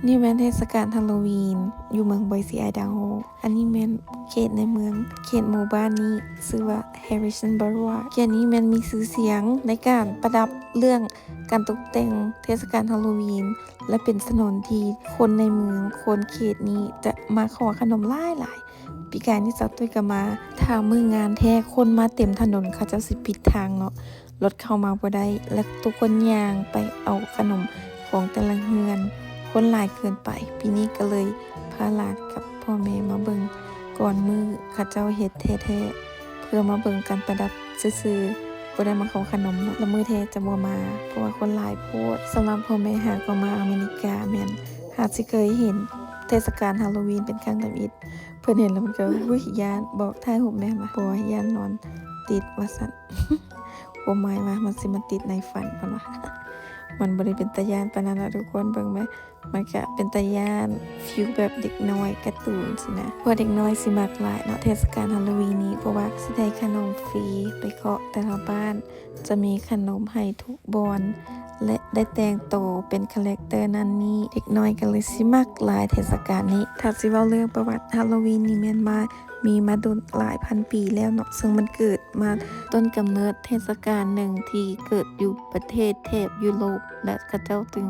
ນີ້ແມ່ນເທດສະການຮາໂລວີນຢູ່ເມືອງບອຍຊີ ໄອດາໂຮ. ອັນນີ້ແມ່ນເຂດໃນເມືອງ, ເຂດໝູ່ບ້ານນີ້ຊື່ວ່າ Harrison Boulevard. ເຂດນີ້ແມ່ນມີຊື່ສຽງໃນການປະດັບເລື່ອງການຕົກແຕ່ງເທດສະການຮາໂລວີນ ແລະ ເປັນຖະໜົນທີ່ຄົນໃນເມືອງ, ຄົນເຂດນີ້ຈະມາຂໍຂະໜົມຫຼາຍໆ. ປີກາຍນີ້ສາວຕຸ້ຍກໍມາ. ຖ້າມື້ງານແທ້ ຄົນມາເຕັມຖະໜົນ, ເຂົາເຈົ້າຊິປິດທາງເນາະ, ລົດເຂົ້າມາບໍ່ໄດ້ ແລະ ທຸກຄົນຍ່າງໄປເອົາຂະໜົມຂອງແຕ່ລະເຮືອນ, ຄົນຫຼາຍເກີນໄປ. ປີນີ້ກໍເລີຍພາຫຼານກັບພໍ່ແມ່ມາເບິ່ງກ່ອນມື້ເຂົາເຈົ້າເຮັດແທ້ໆ ເພື່ອມາເບິ່ງການປະດັບຊື່ໆ, ບໍ່ໄດ້ມາຂໍຂະໜົມເນາະ. ລະມື້ແທ້ຈະບໍ່ມາ ເພາະວ່າຄົນຫຼາຍໂພດ. ສຳລັບພໍ່ແມ່ຫາກໍມາອາເມລິກາ ແມ່ນຫາຊິເຄີຍເຫັນເທດສະການຮາໂລວີນເປັນຄັ້ງທຳອິດ. ເພິ່ນເຫັນແລ້ວເພິ່ນກໍ ອຸ້ຍ ຢ້ານ, ບອກຖ່າຍຮູບແດ່. ວ່າ ບໍ່, ຢ້ານນອນຕິດ ວ່າຊັ້ນ. ຄວາມໝາຍວ່າມັນຊິມາຕິດໃນຝັນ ເພິ່ນວ່າ. ມັນບໍ່ໄດ້ເປັນຕາຢ້ານປານນັ້ນນະທຸກຄົນ. ເບິ່ງແມ, ມັນກະເປັນຕາຢ້ານ ຟີລແບບເດັກນ້ອຍກາຕູນຊີ້ນະ. ເພາະເດັກນ້ອຍຊິມັກຫຼາຍເນາະ ເທດສະການຮາໂລວີນນີ້, ເພາະວ່າຊິໄດ້ຂະໜົມຟຣີໄປເຄາະແຕ່ລະບ້ານ, ຈະມີຂະໜົມໃຫ້ທຸກບ່ອນ ແລະ ໄດ້ແຕ່ງໂຕເປັນຄາແຣັກເຕີນັ້ນນີ້. ເດັກນ້ອຍກໍເລີຍຊິມັກຫຼາຍເທດສະການນີ້. ຖ້າຊິເວົ້າເລື່ອງປະຫວັດຮາໂລວີນນີ້ ແມ່ນວ່າມີມາດົນຫຼາຍພັນປີແລ້ວເນາະ, ເຊິ່ງມັນເກີດມາ, ຕົ້ນກຳເນີດເທດສະການໜຶ່ງທີ່ເກີດຢູ່ປະເທດແຖບຢູໂຣບ ແລະ ເຂົາເຈົ້າຈຶ່ງ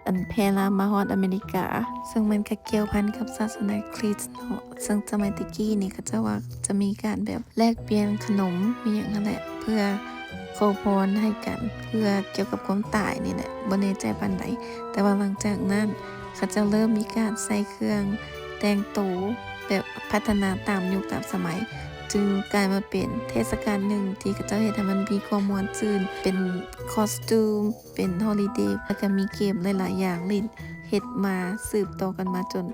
ອັນແຜ່ລາມມາຮອດອາເມລິກາ, ເຊິ່ງມັນກະກ່ຽວພັນກັບສາສະໜາຄຣິສເນາະ. ເຊິ່ງສະໄໝແຕ່ກີ້ນີ້ ເຂົາເຈົ້າວ່າຈະມີການແບບແລກປ່ຽນຂະໜົມ ມີຫຍັງຫັ້ນແຫຼະ ເພື່ອຂໍພອນໃຫ້ກັນ ເພື່ອກ່ຽວກັບຄວາມຕາຍນີ້ແຫຼະ, ບໍ່ແນ່ໃຈປານໃດ. ແຕ່ວ່າຫຼັງຈາກນັ້ນ ເຂົາເຈົ້າເລີ່ມມີການໃສ່ເຄື່ອງແຕ່ງໂຕແບບພັດທະນາຕາມຍຸກຕາມສະໄໝ, ຈຶ່ງກາຍມາເປັນເທດສະການໜຶ່ງທີ່ເຂົາເຈົ້າເຮັດໃຫ້ມັນມີຄວາມມ່ວນຊື່ນ, ເປັນຄອສຕູມ, ເປັນຮອລິເດ ແລ້ວກໍມີເກມຫຼາຍໆຢ່າງຫຼິ້ນ, ເຮັດມາສືບຕໍ່ກັນມາຈົນ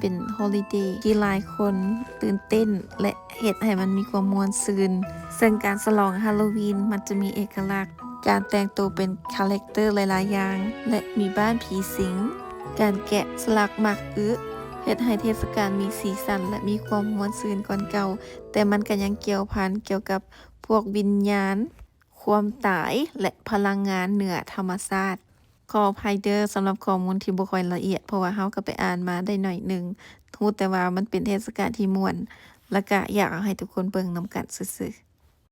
ເປັນຮອລິເດທີ່ຫຼາຍຄົນຕື່ນເຕັ້ນ ແລະ ເຮັດໃຫ້ມັນມີຄວາມມ່ວນຊື່ນ. ເຊິ່ງການສະຫຼອງຮາໂລວີນມັນຈະມີເອກະລັກການແຕ່ງໂຕເປັນຄາແຣັກເຕີຫຼາຍໆຢ່າງ ແລະ ມີບ້ານຜີສິງ, ການແກະສະຫຼັກໝາກອຶ, ເຮັດໃຫ້ເທດສະການມີສີສັນ ແລະ ມີຄວາມມ່ວນຊື່ນກ່ອນເກົ່າ, ແຕ່ມັນກໍຍັງກ່ຽວພັນກ່ຽວກັບພວກວິນຍານ, ຄວາມຕາຍ ແລະ ພະລັງງານເໜືອທຳມະຊາດ. ຂໍອະໄພເດີ້ ສຳລັບຂໍ້ມູນທີ່ບໍ່ຄ່ອຍລະອຽດ, ເພາະວ່າເຮົາກໍໄປອ່ານມາໄດ້ໜ້ອຍໜຶ່ງ, ຮູ້ແຕ່ວ່າມັນເປັນເທດສະການທີ່ມ່ວນ ແລ້ວກະຢາກເອົາໃຫ້ທຸກຄົນເບິ່ງນຳກັນຊື່ໆ.